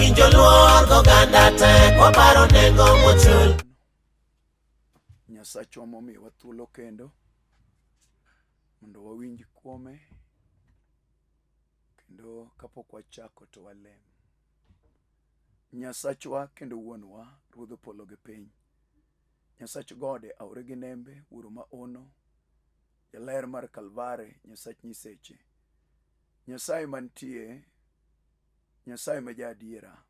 Winjo luor goganda tek waparo nengo mochul. Nyasachwa momiyowa thuolo kendo mondo wawinj kuome kendo kapok wachako to walem. Nyasachwa kendo wuonwa, Ruodh polo gi piny, Nyasach gode, aore gi nembe, Wuoro ma ono, Jaler mar Kalvare, Nyasach nyiseche, Nyasaye mantie, Nyasaye ma jaadiera,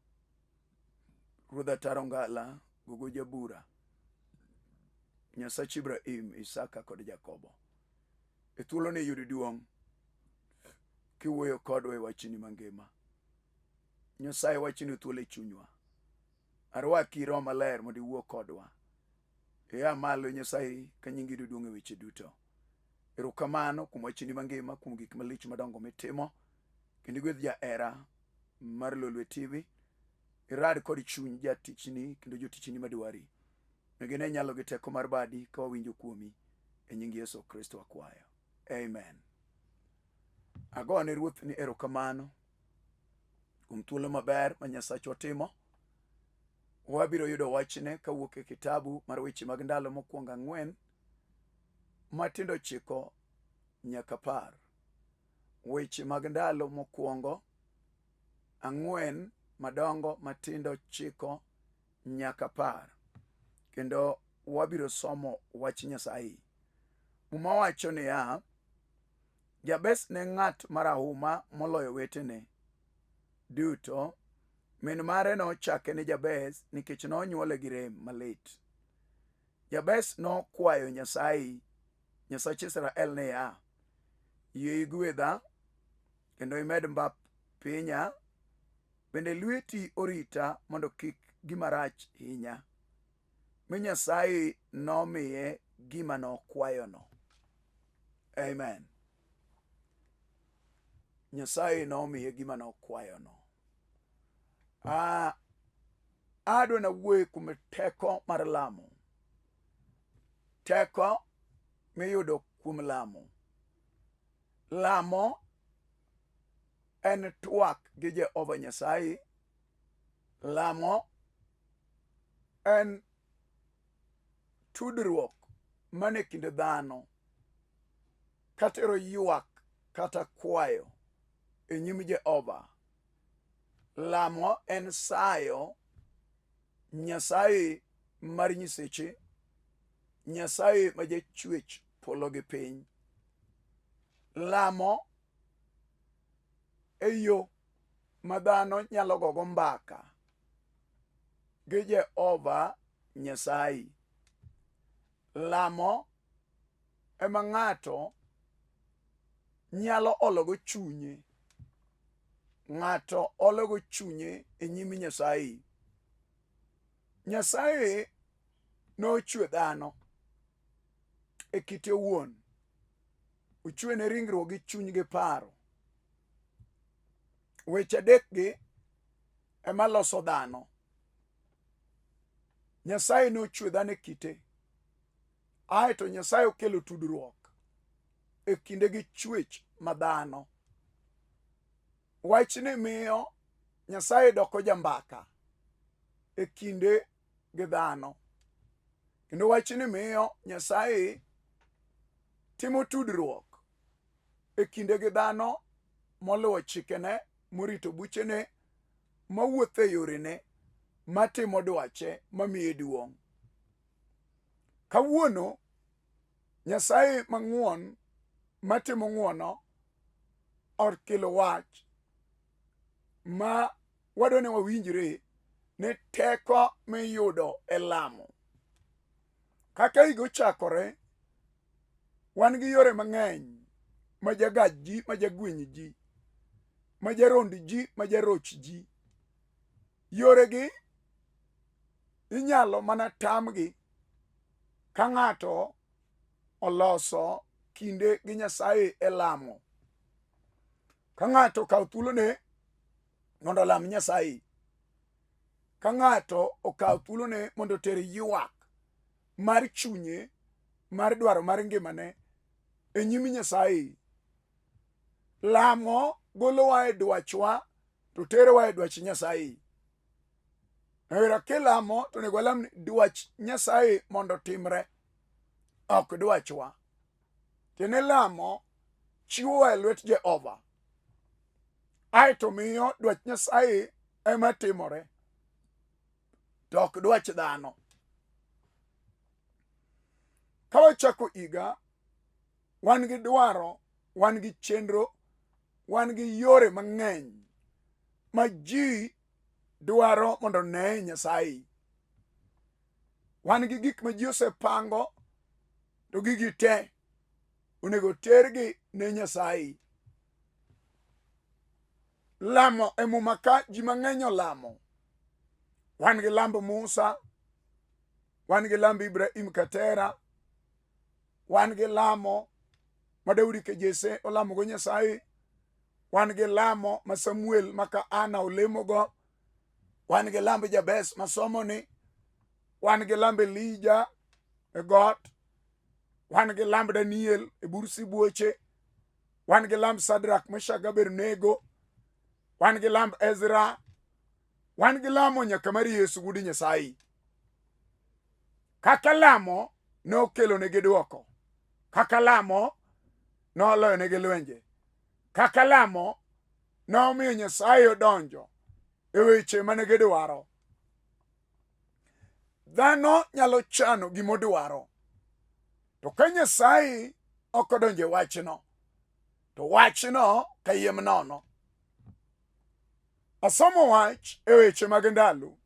Ruodh Ataro Ngala, Gogo Jabura, Nyasach Ibrahim, Isaka kod Jakobo. E thuoloni yud duong' kiwuoyo kodwa e wachni mangima. Nyasaye wachni thuolo e chunywa. Arwaki Roho Maler mondo iwuo kodwa. Ia malo Nyasaye ka nyingi yudo duong' e weche duto. Erokamano kuom wachni mangima, kuom gik malich madongo mitimo. Kendo igwedh jahera mar Lolwe TV. Irad kod chuny jatichni kendo jotichni madwari. Gine nyalo gi teko mar badi ka wawinjo kuomi. E nying Yesu Kristo akwayo. Amen. Agone Ruoth ni erokamano kuom thuolo maber ma Nyasachwa timo. Wabiro yudo wachne kawuok e kitabu mar weche mag ndalo mokwongo ang'wen matindo 9 nyaka 10. Weche mag ndalo mokwongo 4 madongo matindo 9 nyaka 10. Kendo wabiro somo wach Nyasaye. Muma wacho niya, Jabez ne ng'at marahuma moloyo wetene duto. Min mare nochake ni Jabez nikech nonyuole gi rem malit. Jabez nokwayo Nyasaye, Nyasach Israel niya, yie igwedha kendo imed mbap pinya, bende lweti orita mondo kik gima rach hinya. Mi Nyasaye nomiye gima nokwayono. Amen. Nyasaye nomiye gima nokwayono. Adwa nawuoye kuom teko mar lamo. Teko miyudo kuom lamo. Lamo en twak gi Jehova Nyasaye. Lamo en tudruok mane kind dhano katero ywak kata kwayo e nyim Jehova. Lamo en sayo Nyasaye mar nyiseche, Nyasaye ma jachwech polo gi piny. Lamo e yo ma dhano nyalo gogo mbaka gi Jehova Nyasaye. Lamo ema ng'ato nyalo ologo chunye. Ng'ato ologo chunye e nyim Nyasaye. Nyasaye nochwe dhano e kite owuon. Ochwene ringruok gi chuny gi paro. Weche adekgi ema loso dhano. Nyasaye nochwe dhano e kite. Aeto Nyasaye okelo tudruok e kinde gi chwech ma dhano. Wachni miyo Nyasaye doko jambaka e kinde gi dhano. Kendo wachni miyo Nyasaye timo tudruok e kinde gi dhano moluwo chikene, morito buchene, mawuotho e yorene, matimo dwache, mamiye duong'. Kawuono Nyasaye mang'won matimo ng'wono okelo wach ma wadwa ni wawinjre ni teko miyudo e lamo. Kaka higa ochakore, wan gi yore mang'eny ma jagaj ji, ma jagweny ji, ma jarond ji, ma jaroch ji. Yoregi inyalo mana tamgi ka ng'ato oloso kinde gi Nyasaye e lamo. Ka ng'ato okawo thuolone mondo olam Nyasaye. Ka ng'ato okawo thuolone mondo oter ywak mar chunye mar dwaro mar ngimane e nyim Nyasaye. Lamo golowa e dwachwa to terowa e dwach Nyasaye. Rawera kilamo to onego walam ni dwach Nyasaye mondo otimre, ok dwachwa. Tiende lamo chiwowa e lwet Jehova, aeto miyo dwach Nyasaye ema timore, to ok dwach dhano. Ka wachako higa, wan gi dwaro, wan gi chenro, wan gi yore mang'eny ma ji dwaro mondo one Nyasaye. Wan gi gik ma ji osepango to gigi te onego tergi ne Nyasaye. Lamo e Muma ka ji mang'eny olamo. Wan gi lamb Musa, wan gi lamb Ibrahim Katera, wan gi lamo ma Daudi ke Jesse olamogo Nyasaye, wan gi lamo ma Samuel maka Ana olemogo, wan gi lamb Jabez masomoni, wan gi lamb Elija e got, wan gi lamb Daniel e bur sibuoche, wan gi lamb Sadrak, Meshak, Abednego, wan gi lamb Ezra, wan gi lamo nyaka mar Yesu wuod Nyasaye. Kaka lamo nokelonegi dwoko, kaka lamo noloyonegi lwenje, kaka lamo nomiyo Nyasaye odonjo e weche mane gidwaro. Dhano nyalo chano gimodwaro, to ka Nyasaye ok odonjo e wachno, to wachno kayiem nono. Asomo wach e weche mag ndalo,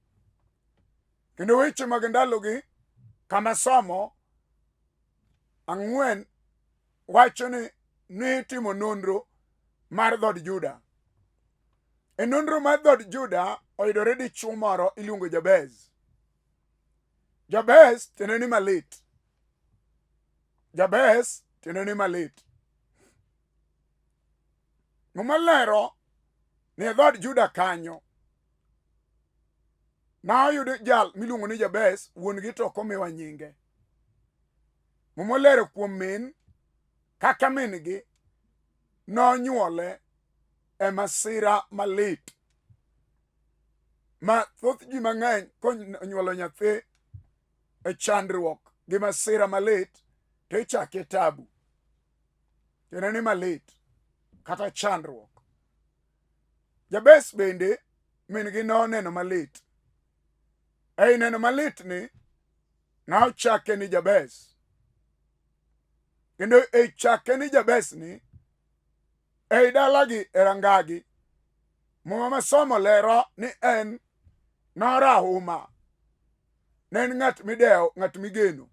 kendo weche mag ndalogi kama somo ang'wen wacho ni nitimo nonro mar dhood Juda. E nonro mar dhood Juda oyudore dichwo moro iluongo Jabez. Jabez tiende ni malit. Jabez tiende ni malit. Muma lero ni e dhood Juda kanyo noyud jal miluongo ni Jabez, wuon-gi to ok omiwa nyinge. Muma olero kuom min kaka min-gi nonyuole e masira malit ma thoth ji mang'eny konyuolo nyathi e chandruok gi masira malit to ichake tabu tiende ni malit kata chandruok. Jabez bende min-gi noneno malit. Ei neno malit ni nochake ni Jabez. Kendo e chake ni Jabez ni, ei dalagi e rangagi, Muma masomo lero ni en norahuma. Ne en ng'at midewo, ng'at migeno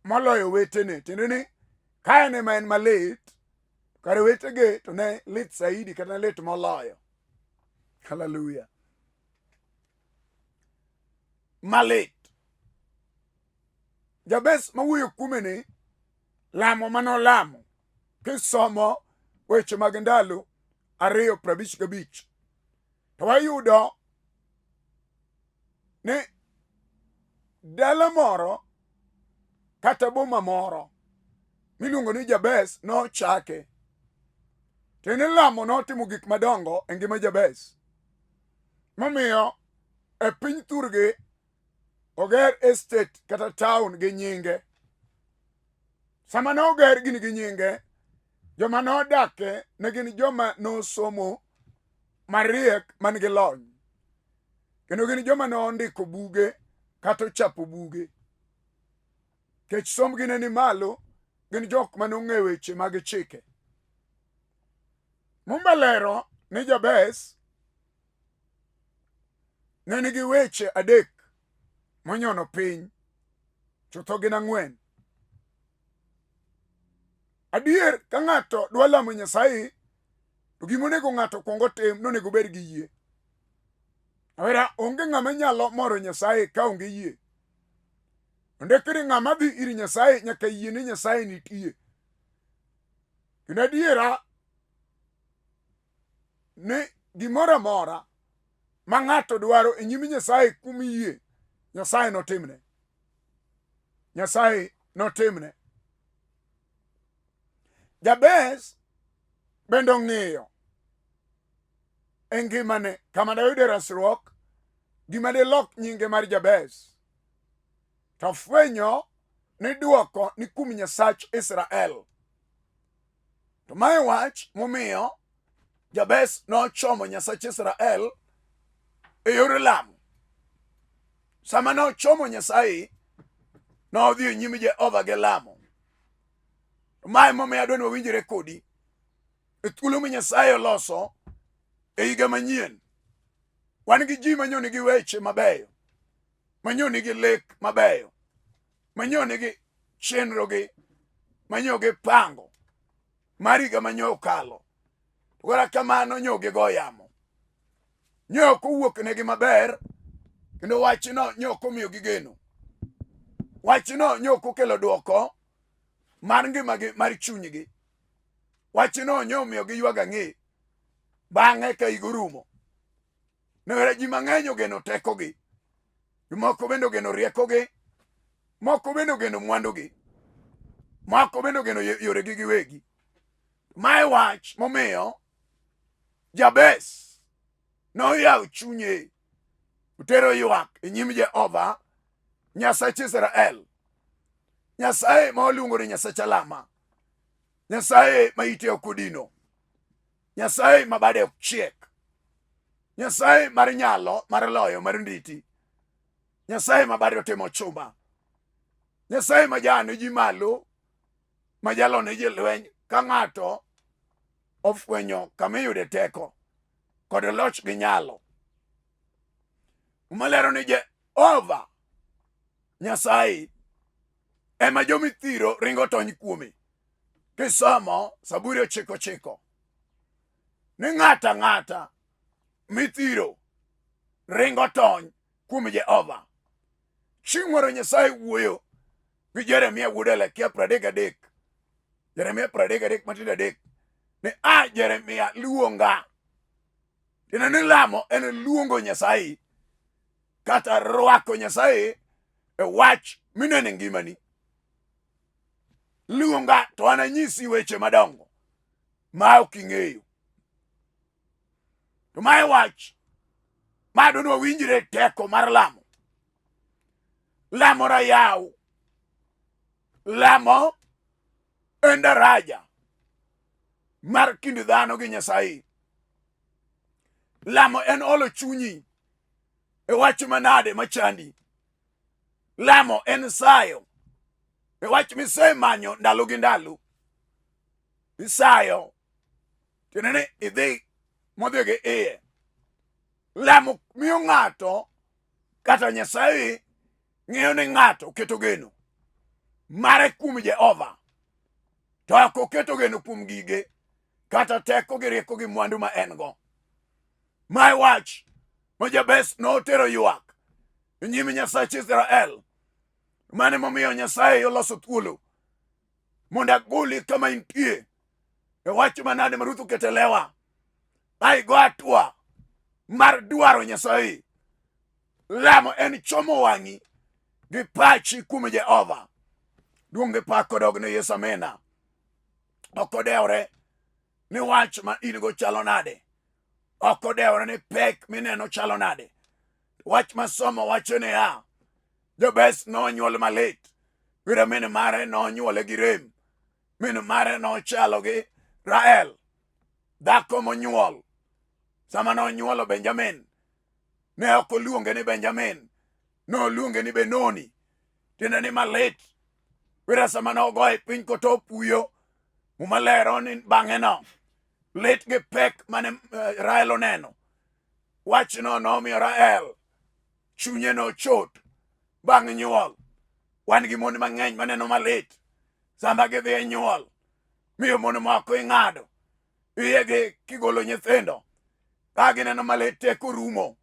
moloyo wetene. Tiende ni ka en ema en malit, kare wetege to ne lit saidi kata ne lit moloyo. Hallelujah. Malit. Jabez mawuoyo kuome ni lamo mane olamo kisomo weche mag ndalo ariyo prabich gabich to wayudo ni dala moro kata boma moro miluongo ni Jabez nochake. Tiende ni lamo notimo gik madongo e ngima Jabez. Momiyo e piny thurgi oger estate kata town gi nyinge. Sama noger gini gi nyinge, joma nodake ne gin joma nosomo mariek man gi lony. Kendo gin joma nondiko buge kata ochapo buge. Kech sombgi ne ni malo, gin jok ma nong'eyo weche mag chike. Muma lero ni Jabez ne nigi weche adek monyono piny, chutho gin ang'wen. Adier ka ng'ato dwa lamo Nyasaye, to gima onego ng'ato kwong otim nonego obed gi yie. Awera onge ng'ama nyalo moro Nyasaye ka onge yie. Ondik ni ng'ama dhi ir Nyasaye nyaka yie ni Nyasaye nitie. Kendo adiera ni gimoro amora ma ng'ato dwaro e nyim Nyasaye kuom yie, Nyasaye notimne. Nyasaye notimne. Jabez bende ong'iyo e ngimane kama dayude resruok Gima dilok nyinge mar Jabez. To fwenyo ni duoko ni kuom Nyasach Israel. To mae wach momiyo Jabez nochomo Nyasach Israel e yor lamo. Sama nochomo Nyasaye, nodhi e nyim Jehova gi lamo. To mae momiyo adwa ni wawinjre kodi e thuolo ma Nyasaye oloso e higa manyien. Wan gi ji manyo nigi weche mabeyo, manyo nigi lek mabeyo, manyo nigi chenrogi, manyo gi pango mar higa manyo okalo. To kata kamano nyo gigo yamo. Nyo ok owuok negi maber kendo wachno nyo ok omiyogi geno. Wachno nyo ok okelo dwoko mar ngimagi mar chunygi. Wachno nyo omiyo giywago ang'e bang'e ka higa orumo. Newera ji mang'eny ogeno tekogi, jomoko bende ogeno riekogi, moko bende ogeno mwandugi, moko bende ogeno yoregi giwegi. Mae wach momiyo Jabez noyawo chunye otero ywak e nyim Jehova Nyasach Israel, Nyasaye ma oluongo ni Nyasach alama, Nyasaye ma ite ok odino, Nyasaye ma bade ok chiek, Nyasaye mar nyalo mar loyo mar nditi, Nyasaye ma bade otimo chuma, Nyasaye ma jane ji malo, ma jalone ji lweny ka ng'ato ofwenyo kama iyude teko kod loch gi nyalo. Muma lero ni Jehova Nyasaye ema jomithiro ringo tony kuome. Kisomo Saburi 99 ni ng'ato ang'ata mithiro ringo tony kuom Jehova. Chieng' moro Nyasaye wuoyo gi Jeremia wuod Helekia 33. Jeremia 33 matindo adek ni a Jeremia luonga. Tiende ni lamo en luongo Nyasaye kata rwako Nyasaye e wach mineno e ngimani. Luonga to ananyisi weche madongo ma ok ing'eyo. To mae wach ma dwa ni wawinjre teko mar lamo. Lamo rayaw. Lamo en daraja mar kind dhano gi Nyasaye. Lamo en olo chunyi e wach manade machandi. Lamo en sayo e wach misemanyo ndalo gi ndalo. Isayo tiende ni idhi modhi gi iye. Lamo miyo ng'ato kata Nyasaye ng'eyo ni ng'ato oketo geno mare kuom Jehova to ok oketo geno kuom gige kata teko gi rieko gi mwandu ma en go. Mae wach ma Jabez notero ywak e nyim Nyasach Israel. Mane momiyo Nyasaye oloso thuolo mondo agoli kama intie e wach manade ma Ruth oketo e lewa. Ai go hatua mar dwaro Nyasaye. Lamo en chomo wang'i gi pachi kuom Jehova. Duong' gi pak odog ne Yesu amena. Ok odewore ni wach ma in go chalo nade. Ok odewore ni pek mineno chalo nade. Wach ma somo wacho niya, Jabez nonyuol malit. Wira min mare nonyuole gi rem. Min mare nochalo gi Rael, dhako monyuol. Sama nonyuolo Benjamin, ne ok oluonge ni Benjamin, noluonge ni Benoni, tiende ni malit. Wira sama nogoye piny koto puyo, Muma lero ni bang'e no, lit gi pek mane Rael oneno. Wachno nomiyo Rael chunye nochot bang' nyuol. Wan gi mon mang'eny maneno malit sama gidhi e nyuol. Miyo mon moko ing'ado iyegi kigolo nyithindo ka gineno malit teko rumo.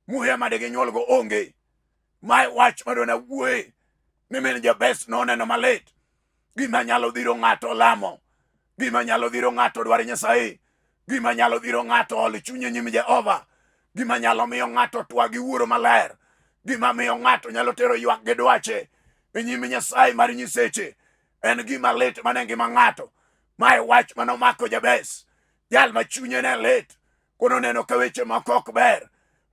Muya made ginyuolgo onge. Mae wach madwa wuoye ni min Jabez noneno malit. Gima nyalo dhiro ng'ato lamo. Gima nyalo dhiro ng'ato dwaro Nyasaye. Gima nyalo dhiro ng'ato olo chunye nyim Jehova. Gima nyalo miyo ng'ato twa gi wuoro maler. Gima miyo ng'ato nyalo tero ywak gi dwache e nyim Nyasaye mar nyiseche. En gima lit mane ngima ng'ato. Mae wach mane omako Jabez. Jal ma chunye ne lit. Kono neno ka weche moko ok ber.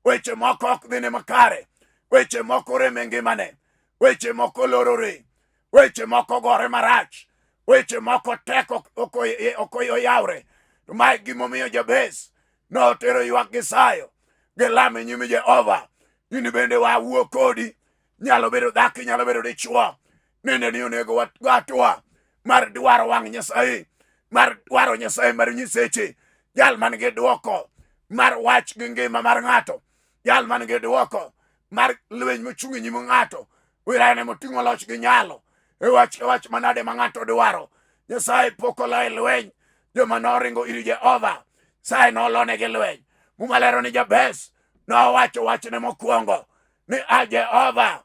Weche moko ok dhine makare, weche moko rem e ngimane, weche moko lorore, weche moko gore marach, weche moko tek ok oyawre. To mae gimomiyo Jabez notero ywak gi sayo gi lamo e nyim Jehova. In bende wawuo kodi, nyalo bedo dhako, nyalo bedo dichwo. Nende ni onego watwa mar dwaro wang' Nyasaye, mar dwaro Nyasaye mar nyiseche, jal man gi dwoko mar wach gi ngima mar ng'ato, jal man gi dwoko mar lweny mochung' e nyim ng'ato, wirane moting'o loch gi nyalo e wach ka wach manade ma ng'ato dwaro. Nyasaye pok oloyo lweny joma noringo ir Jehova, Nyasaye nolonegi lweny. Muma lero ni Jabez nowacho wachne mokwongo ni a Jehova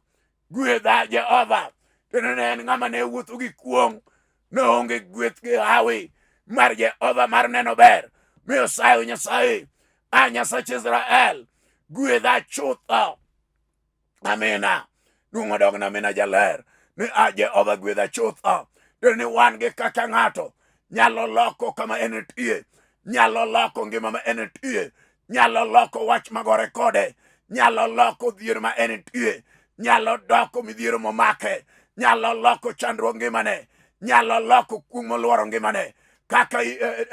gwedha Jehova. Kendo ne en ng'ama ne wuotho gi kuong', ne onge gweth gi hawi mar Jehova mar neno ber. Mi osayo Nyasaye, a Nyasach Israel, gwedha chutho. Amina. Duong' odogna mina jaler. Ni a Jehova gwedha chutho. To ni wan gi kaka ng'ato nyalo loko kama entie, nyalo loko ngima ma entie, nyalo loko wach magore kode, nyalo loko dhier ma entie, nyalo doko midhiero momake, nyalo loko chandruok ngimane, nyalo loko kuong' moluoro ngimane. Kaka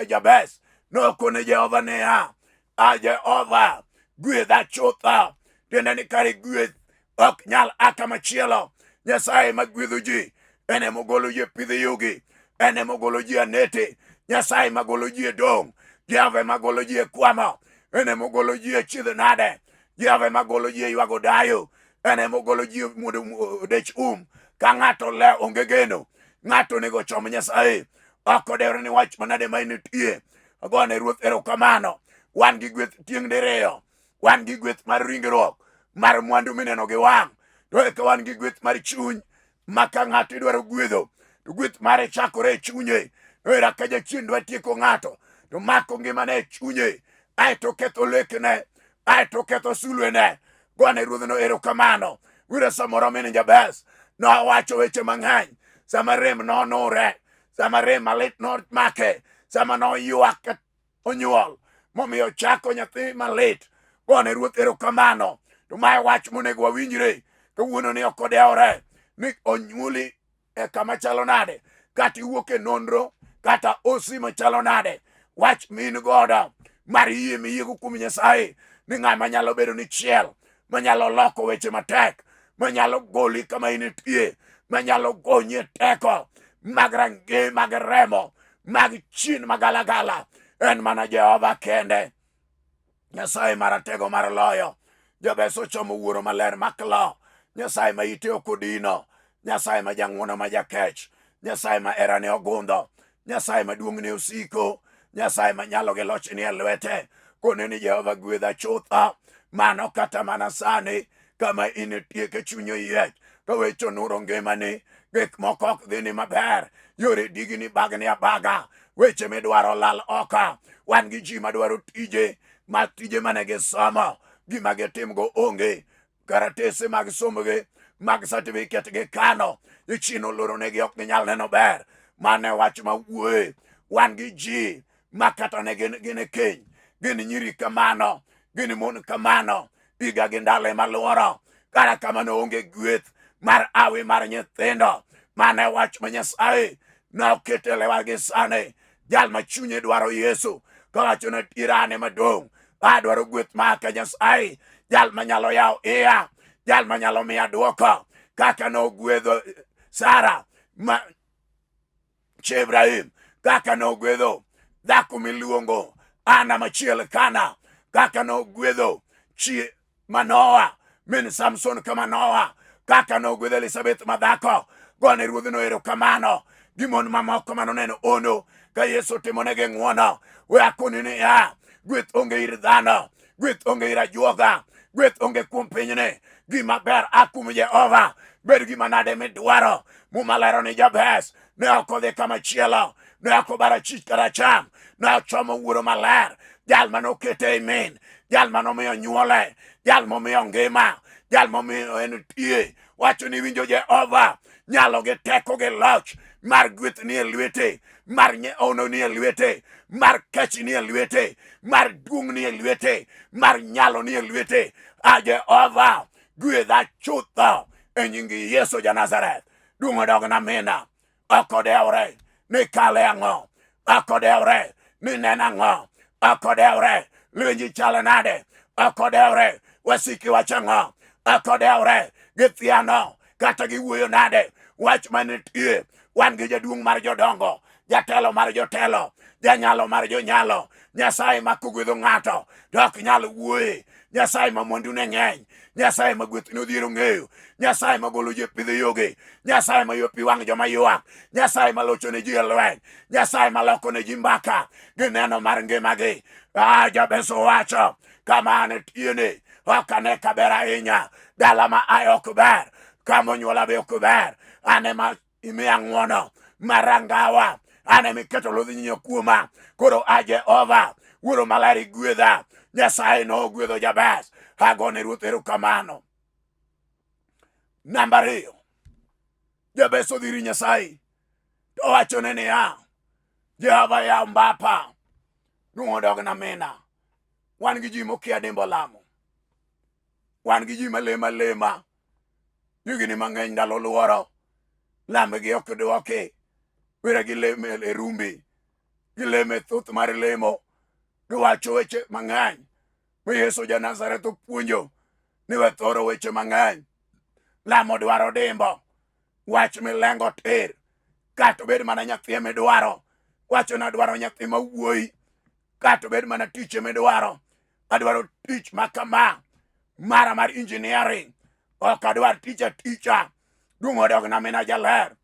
Jabez nokone Jehova niya, a Jehova gwedha chutho. Tiende ni kare gweth ok nyal a kamachielo. Nyasaye ma gwedho ji en ema ogolo ji e pidh yugi, en ema ogolo ji e anete. Nyasaye ma golo ji e dong', Jehova ema golo ji e kwamo, en ema ogolo ji e chidh nade, Jehova ema golo ji e ywago dayo, en ema ogolo ji mondo odech um. Ka ng'ato le onge geno, ng'ato onego ochom Nyasaye, ok odewre ni wach manade ma initie. Agone Ruoth erokamano. Wan gi gweth tieng' diriyo. Wan gi gweth mar ringruok, mar mwandu mineno gi wang', to eka wan gi gweth mar chuny ma ka ng'ato idwaro gwedho to gweth mare chakore e chunye. To era ka jachien dwa tieko ng'ato to mako ngimane e chunye, aeto ketho lekne, aeto ketho sulwene. Gone ruodhno erokamano. Wira samoro min Jabez nowacho weche mang'eny sama rem nonure, sama rem malit nomake, sama noywak onyuol momiyo chako nyathi malit. Gone ruoth erokamano. To mae wach monego wawinjre kawuono ni ok odewore ni onyuoli e kama chalo nade, kata iwuok e nonro kata osi machalo nade, wach min godo mar yie miyiego kuom Nyasaye ni ng'ama nyalo bedo ni chiel, manyalo loko weche matek, manyalo goli kama intie, manyalo gonyi e teko mag range mag remo mag chien magalagala en mana Jehova kende. Nyasaye maratego mar loyo. Jabez ochomo wuoro maler maklo. Nyasaye ma ite ok odino. Nyasaye ma jang'wono ma jakech. Nyasaye ma herane ogundho. Nyasaye ma duong'ne osiko. Nyasaye ma nyalo gi loch ni e lwete. Kone ni Jehova gwedha chutho. Mano kata mana sani kama intie ka chunyi oyiech, ka weche onuro ngimani, gik moko ok dhini maber, yore digni bagni abaga, weche midwaro lal oka. Wan gi ji madwaro tije, ma tije mane gisomo, gima gitimgo onge, karatese mag somogi mag certificate gi kano, ichino oloronegi ok ginyal neno ber. Mano e wach ma wuoye. Wan gi ji ma kata ne gin e keny, gin nyiri kamano, gin mon kamano, higa gi ndalo ema luoro. Kata kamano onge gweth mar awi mar nyithindo. Mano e wach ma Nyasaye noketo e lewa gi sani. Jal ma chunye dwaro Yesu kawacho ni adiera an ema dong', adwaro gweth ma ka Nyasaye, jal manyalo yawo iya, jal manyalo miya dwoko kaka nogwedho Sara ma chi Ibrahim, kaka nogwedho dhako miluongo Ana machiel Kana, kaka nogwedho chi Manoa min Samson ka Manoa, kaka nogwedho Elizabeth madhako. Gone ruodhno erokamano gi mon mamoko manoneno ono ka Yesu otimonegi ng'wono. We akoni niya, gweth onge ir dhano, gweth onge ir ajuoga, gweth onge kuom pinyni. Gima ber a kuom Jehova, bed gima nade midwaro. Muma lero ni Jabez ne ok odhi kama chielo, ne ok obaro achich kata acham, ne ochomo wuoro maler, jal mane okete ei min, jal mane omiyo nyuole, jal momiyo ngima, jal momiyo en tie. Wacho ni winjo Jehova nyalo gi teko gi loch Mar gweth nie lwete, mar ono nie lwete, mar kech nie lwete, mar duong' nie lwete, mar nyalo nie lwete. A Jehova, gwedha chutho e nying Yesu ja Nazareth. Duong' odogna mina. Ok odewre ni kale ang'o, ok odewre ni neno ang'o, ok odewre lwenji chalo nade, ok odewre wasiki wacho ang'o, ok odewre githiano kata giwuoyo nade. Wach manitie, wan gi jaduong' mar jodongo, jatelo mar jotelo, janyalo mar jonyalo, Nyasaye ma kogwedho ng'ato to ok nyal wuoye, Nyasaye ma mwandune ng'eny, Nyasaye ma gwethne odhiero ng'eyo, Nyasaye ma golo ji e pidho yoge, Nyasaye ma ywe pi wang' joma ywak, Nyasaye ma locho ne ji e lweny, Nyasaye ma loko ne ji mbaka gi neno mar ngimagi. Ah, Jabez owacho kama an etiene ok ane ka ber ahinya, dala ma aye ok ber, kama onyuola be ok ber, an ema imiya ng'wono marangawa, an ema iketo ludh nyinyo kuoma. Koro a Jehova, Wuoro maler igwedha. Nyasaye nogwedho Jabez. Agone Ruoth erokamano. Namba ariyo, Jabez odhi ir Nyasaye to owachone niya, Jehova yaw mbapa, duong' odogna mina. Wan gi ji mokia dimbo lamo, wan gi ji malemo alema higni mang'eny ndalo luoro, lambgi ok dwoki, wera gilemo e rumbi, gilemo e thoth mar lemo, giwacho weche mang'eny ma Yesu ja Nazareth opuonjo ni we thoro weche mang'eny. Lamo dwaro dimbo, wach milengo tir, kata obed mana nyathi midwaro, wacho ni adwaro nyathi ma wuoyi, kata obed mana tich midwaro, adwaro tich ma kama, mara mar engineering, ok adwar tich aticha, duong' odogna mina jaler.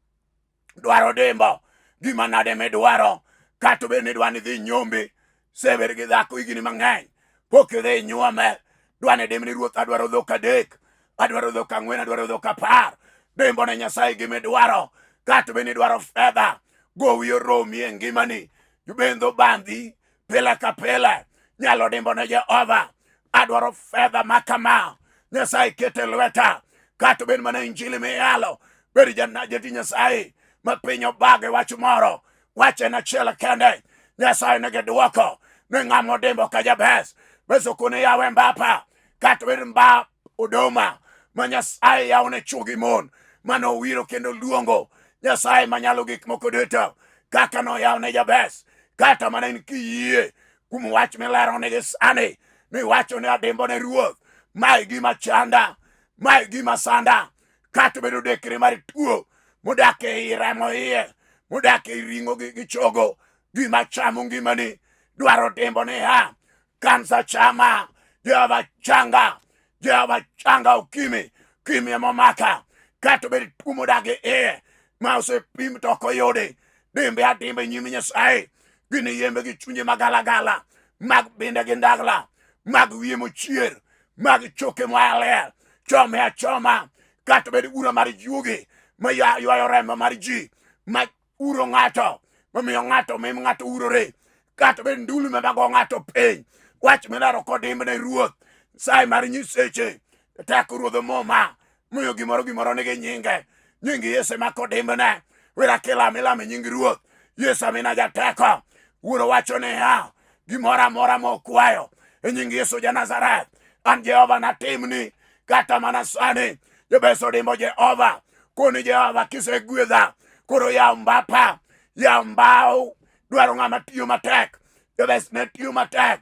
Dwaro dimbo, gima nade midwaro, kata obed ni idwa ni idhi nyombi, sebed gi dhako higni mang'eny, pok idhi nyuome, dwa ni dimni ruoth adwaro dhok adek, adwaro dhok ang'wen, adwaro dhok apar. Dimbo ne Nyasaye gima idwaro, kata obed ni idwaro fedha, gowi oromi e ngimani, jubendho bandhi pile ka pile, nyalo dimbo ne Jehova, adwaro fedha ma kama, Nyasaye kete lweta, kata obed mana injili miyalo, bed jati Nyasaye ma piny obage wach moro, wach en achiel kende, Nyasaye nigi dwoko ni ng'ama odimbo ka Jabez. Bes okone yawe mbapa, kata obed mbap odoma ma Nyasaye yawone chwo gi mon mane owiro kendo luongo, Nyasaye manyalo gik moko duto, kaka noyawne Jabez, kata mana in kiyie kuom wach mileronegi sani, miwacho ni adimbo ne Ruoth, mae gima chanda, mae gima sanda, kata obedo dekre mar tuo modak ei remo iye, modak ei ring'o gi chogo, gima chamo ngimani, dwaro dimbo niya, kansa chama, Jehova changa, Jehova changa ukimi, ukimi emomaka, kata obed tuo modak e iye ma osepim to ok oyudi, dimbe adimba e nyim Nyasaye, gin yembe gi chunje magalagala, mag binde gi ndagla, mag wiye mochier, mag choke moa ler, chome achoma, kata obed ura mar juogi ma ywayo remo mar ji, ma uro ng'ato, mamiyo ng'ato mim ng'ato urore, kata obed ndulme mago ng'ato piny, wach milero kodimbne Ruoth, Nyasaye mar nyiseche, teko Ruodh Muma, miyo gimoro gimoro nigi nyinge, nying Yesu ema kodimbne, wera kilame ilame nying Ruoth, Yesu amina jateko, Wuoro wacho niya, gimoro amora mokwayo e nying Yesu ja Nazareth, an Jehova natimni, kata mana sani Jabez odimbo Jehova, koni Jehova kisegwedha, koro yaw mbapa, yaw mbao, dwaro ng'ama tiyo matek. Jabez ne tiyo matek,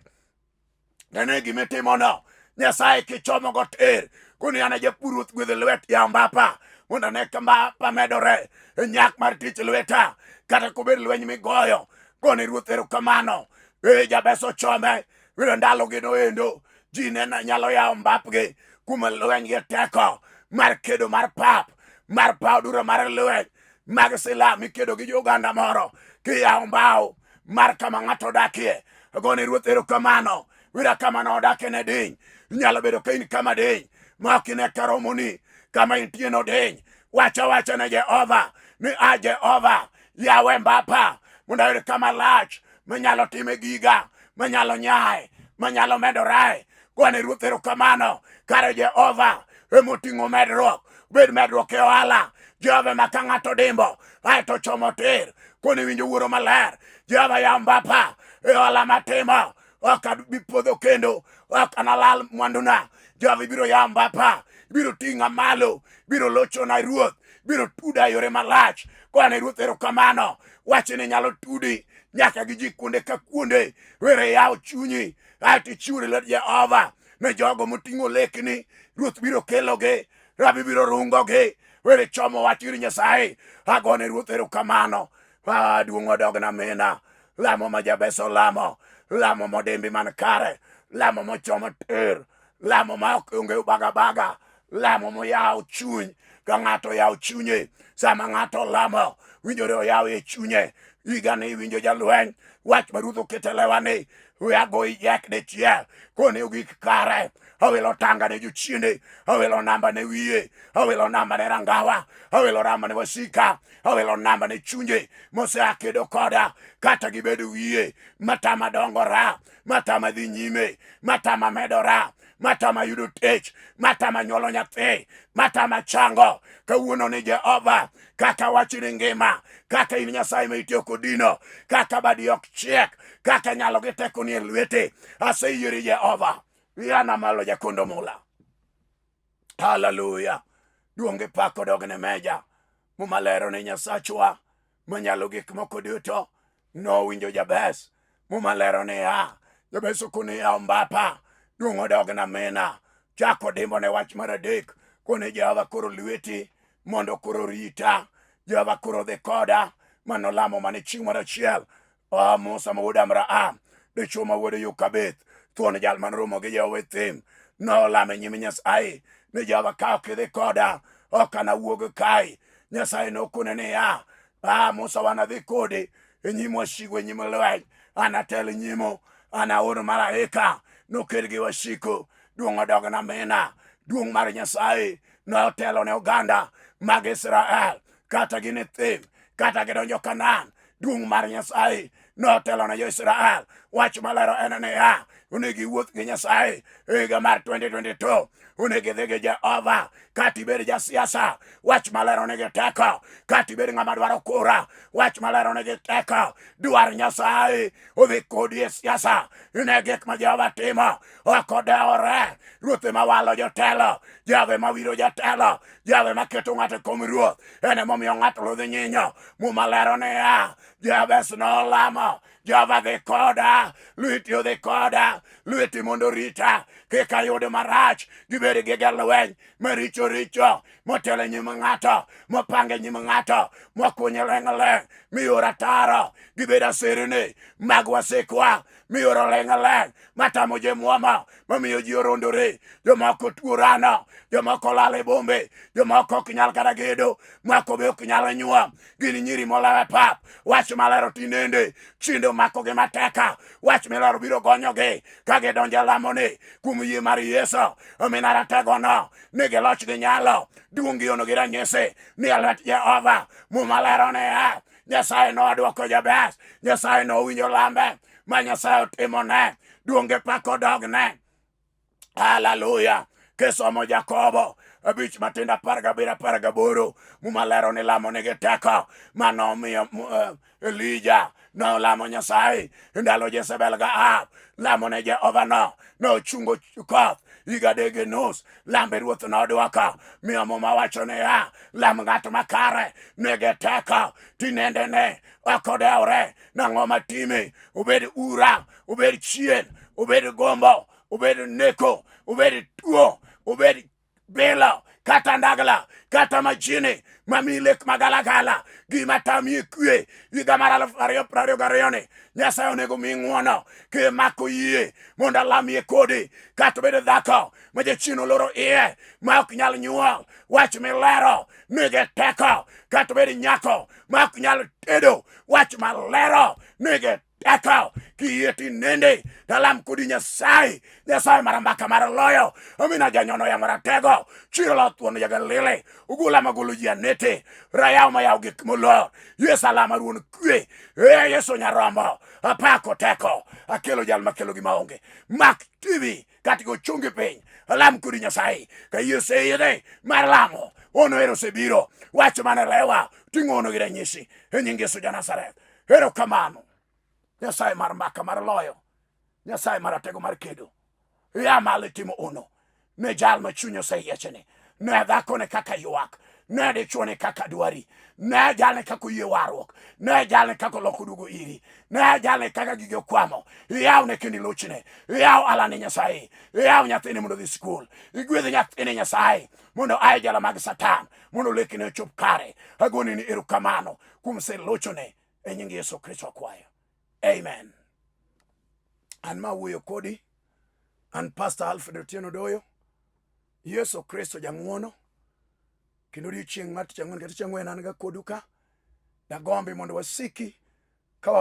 nene gima itimono, Nyasaye kichomo go tir, koni an e japur ruoth gwedh lwet yaw mbapa, mondo ane ka mbapa medore e nyak mar tich lweta, kata kobed lweny migoyo, gone ruoth erokamano. Ee Jabez ochome, wiro ndalo gi noendo, ji ne nyalo yawo mbapgi kuom lweny gi teko mar kedo mar pap, mar paw dura mar lweny, mag silaha mikedo gi oganda moro, kiyawo mbao mar kama ng'ato odakie, gone ruoth erokamano. Wira kama nodakie ne diny, inyalo bedo ka in kama diny ma ok ine ka romoni, kama intie no diny. Wach awacha ne Jehova ni a Jehova, yawe mbapa mondo ayud kama lach manyalo time giga, manyalo nyae, manyalo medorae. Gone ruoth erokamano. Kare Jehova emoting'o medruok, bed medruok e ohala, Jehova ma ka ng'ato dimbo aeto chomo tir koni winjo wuoro maler. Jehova yaw mbapa e ohala matimo, ok abi podho kendo, ok analal mwanduna. Jehova ibiro yawo mbapa, ibiro ting'a malo, ibiro lochona ruoth, ibiro tuda e yore malach. Kwane ruoth erokamano, wachni nyalo tudi nyaka gi ji kuonde ka kuonde. Were yaw chunyi aeto ichiwri lwet Jehova ne jogo moting'o lekni. Ruoth biro kelogi, rabi biro rungogi. Were chomo wach ir Nyasaye. Agone ruoth erokamano. Ah, duong' odogna mina. Lamo ma Jabez olamo, lamo modimbi man kare, lamo mochomo tir, lamo ma ok onge ubagabaga, lamo moyawo chuny. Ka ng'ato oyawo chunye, sama ng'ato lamo, winjore oyawo e chunye. Higani iwinjo jalweny, wach ma ruoth oketo e lewa ni, we agoyi jek dichiel, koni ogik kare. Awilo tanga ne jochiende, awilo namba ne wiye, awilo namba ne rangawa, awilo namba ne wasika, awilo namba ne chunje mosea kedo koda, kata gibedo wiye matama dongora, matama dhi nyime, matama medora, matama yudo tich, matama nyuolo nyathi, matama chango. Kawuono ni Jehova, kaka wachni ngima, kaka in Nyasaye ma itiyo kodino, kaka badi ok chiek, kaka nyalo gi teko ni e lwete, aseyieri Jehova. Yana malo jakondo mula. Haleluya. Duong' gi pak odog ne meja. Muma lero ni Nyasachwa manyalo gik moko duto nowinjo Jabez. Muma lero niya, Jabez okone yaw mbapa, duong' odog na mina. Chako dimbo ne wach mar adek, kone Jehova koro lweti mondo koro rita. Jehova koro dhi koda. Mano lamo mane chieng' mar achiel. Ah, Musa ma wuod Amram, dichwo ma wuod Yokabeth, thuon jal man romo gi Jehova e thim, nolamo e nyim Nyasaye ni Jehova ka ok idhi koda, ok anawuog kae. Nyasaye nokone niya, ah, Musa wanadhi kodi e nyim wasigu e nyim lweny, anatel nyimu, anaor malaika noked gi wasiku. Duong' odog na mina, duong' mar Nyasaye notelo ne oganda mag Israel kata gin e thim, kata gidonjo Kanaan, duong' mar Nyasaye notelo ne jo-Israel. Wach malero en niya, onego iwuoth gi Nyasaye e higa mar 2022, onego idhi gi Jehova kata ibed jasiasa. Wach malero nigi teko, kata ibed ng'ama dwaro kura. Wach malero nigi teko, dwar Nyasaye odhi kodi e siasa. Ine gik ma Jehova timo, ok odewore. Ruoth ema walo jotelo, Jehova ema wiro jatelo, Jehova ema keto ng'ato e kom ruoth. En emomiyo ng'ato ludhi nyinyo. Muma lero niya, Jabez nolamo, Jehova dhi koda, lweti odhi koda, lweti mondo orita, kik ayud marach, gibed gi lweny maricho richo, motelo e nyim ng'ato, mopango e nyim ng'ato, mokunyo leng' leng', mioro ataro, gibed aserni mag wasikwa, mioro leng' leng' matamo ji muomo, mamiyo ji orondore, jomoko tuorano, jomoko lal e bombe, jomoko ok nyal kata gedo, moko be ok nyal nyuom, gin nyiri molewo e pap. Wach malero tinende, chinde omakogi mateka, wach milero biro gonyogi ka gidonjo e lamoni kuom yie mar Yesu. Omina rategono ni giloch gi nyalo, duong' gi ono gi ranyisi ni e lwet Jehova. Muma lero niya, Nyasaye nodwoko Jabez, Nyasaye nowinjo lambe ma Nyasaye otimone, duong' gi pak odogne. Haleluya. Kisomo Jakobo abich matindo 17 18, Muma lero ni lamo nigi teko manomiyo Elija nolamo Nyasaye e ndalo Jezebel ga Ahab. Lamo ne Jehova no nochungo koth higa adek gi nus. Lambe ruoth nodwoko. Miyo Muma wacho niya, lam ng'at makare nigi teko tinende ne ok odewre nang'o matime, obed ura, obed chien, obed gombo, obed neko, obed tuo, obed bilo, kata ndagla, kata majini mamiyi lek magalagala, gima tami e kwe higa mar 2022 ni Nyasaye onego mi ng'wono kimako yie mondo alamie kodi, kata obed dhako ma jachien oloro iye ma ok nyal nyuol, wach milero nigi teko, kata obed nyako ma ok nyal tedo, wach malero nigi teko. Kiyie tinende talam kodi Nyasaye, Nyasaye mar mbaka mar loyo, amina janyono yamo ratego, chiro lo thuon ja Galili, ugula magolo ji anete, rayaw mayaw gik molor, Yesu alama ruon kwe, e Yesu nyarombo, apako teko, akelo jal makelo gima onge. Mak TV kata go chongi piny, alam kodi Nyasaye, ka yie oseyie mar lamo, Ono ero osebiro. Wach mane lewa. Ting'o ono gi ranyisi. E nying Yesu ja Nazareth. Erokamano. Nyasaye mar mbaka mar loyo. Nyasaye mar ratego mar kedo. Ya malo itimo ono. Ne jal ma chunye oseyiechene. Ne dhakone kaka ywak. Ne dichuone kaka dwari. Ne jalne kaka oyie warruok. Ne jalne kaka oloko duogo iri. Ne jalne kaka gige okwamo. Iyawne kendo ilochne. Iyaw alane Nyasaye. Iyaw nyathini mondo odhi skul. Igwedh nyathini Nyasaye mondo ae jala mag Satan mondo lekne ochop kare. Agoni ni erokamano kuom selochone e nying Yesu Kristo akwayo. Amen. An ma wuoyo kodi, an Pastor Alfred Otieno Doyo. Yesu Kristo jang'uono kendo odiochieng' mar tich ang'wen ka tich ang'wen an ga kodu ka. Dagombi mondo wasiki ka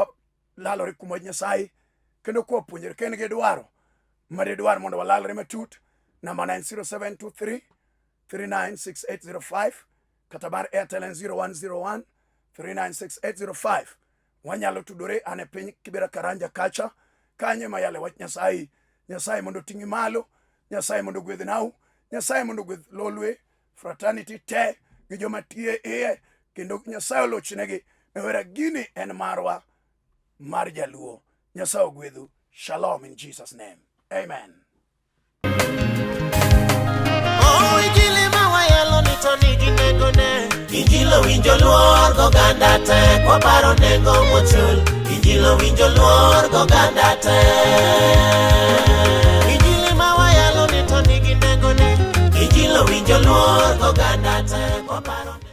walalore kuom wach Nyasaye kendo kwa puonjore ka in gi dwaro ma didwar mondo walalre matut, namba na en 0723 396805 kata mar Airtel en 0101 396805. Wanyalo tudore an e piny Kibera Karanja kacha kanye mayale wach Nyasaye. Nyasaye mondo oting'i malo, Nyasaye mondo ogwedh nau, Nyasaye mondo ogwedh Lolwe fraternity te gi joma tiye iye kendo Nyasaye olochnegi. Newera gini en marwa mar jaluo. Nyasaye ogwedhu. Shalom in Jesus name. Amen. Oh, injili ma wayalo ni to nigi nengone. Injili owinjo luor goganda te, kwaparo nengo mochul. Injili owinjo luor goganda te. Injili ma wayalo ni to nigi nengone. Injili owinjo luor goganda te, kwaparo.